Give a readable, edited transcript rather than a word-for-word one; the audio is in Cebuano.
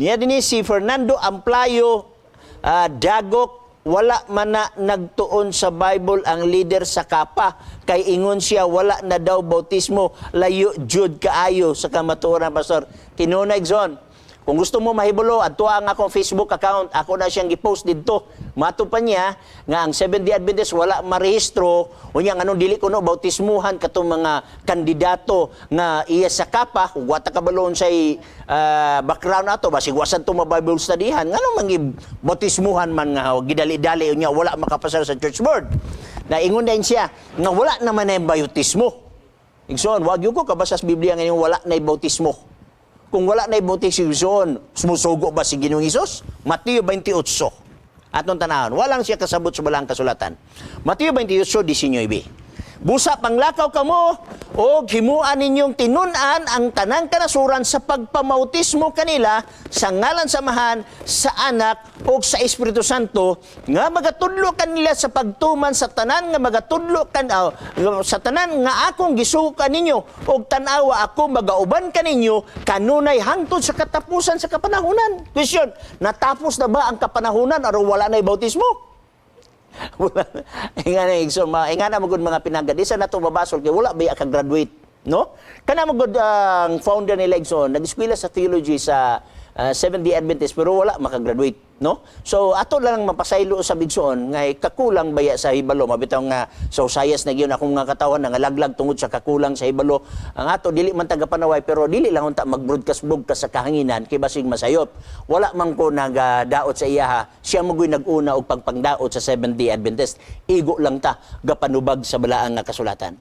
Niya dinhi si Fernando Amplayo, Dagok, wala man na nagtuon sa Bible ang leader sa Kapa kay ingon siya wala na daw bautismo. Layo jud kaayo sa kamatuoran, Pastor. Tinunay, Zon. Kung gusto mo mahibalo, adto ang akong Facebook account, ako na siyang gipost didto. Mato pa niya nga ang Seventh-day Adventist wala marehistro, unya nganong dili kuno bautismuhan katong mga kandidato nga iya sa Kapa, kung wa ta kabalo unsay background ato, basig wa sad to ma-Bible studyhan, nganong mangi bautismuhan man nga gidali-dali unya wala makapasar sa church board? Na ingon din siya nga wala naman na bautismo. Igsoon, wag gyud ko kabasa sa Biblia nga wala na bautismo. Kung wala na bautismo, igsoon, sumusugo ba si Ginoong Hesus? Mateo 28. Atong tanahon, walang siya kasabot sa balaang kasulatan. Mateo 28:19. Busa panglakaw kamo og himuan ninyong tinun-an ang tanang kanasuran sa pagpamautismo kanila sa ngalan sa Amahan, sa Anak ug sa Espiritu Santo, nga magatudlo kanila sa pagtuman sa tanan nga magatudlo kan sa tanan nga akong gisugo kaninyo, ug tan-awa, ako magauban kaninyo kanunay hangtod sa katapusan sa kapanahunan. Question, natapos na ba ang kapanahunan aron wala na bautismo? Wala. Ingana, igsoon, ingana magud mga pinagad. Di sa nato mabasol kay wala ba ka-graduate, no? Kana magud ang founder ni igsoon, nag-eskwela sa theology sa Seventh-day Adventist pero wala makagraduate, no? So ato lang mapasaylo sa igsoon ngay kakulang baya sa hibalo, mabitaw nga sa Usayas na gyud akong nga katawan nga laglag tungod sa kakulang sa hibalo. Ang ato dili man taga panaway pero dili lang unta mag-broadcast broadcast sa kahanginan kay basig masayop. Wala man ko nagadaot sa iyaha. Siya mo nag-una og pagpangdaot sa Seventh-day Adventist. Igo lang ta gapanubag sa balaang nga kasulatan.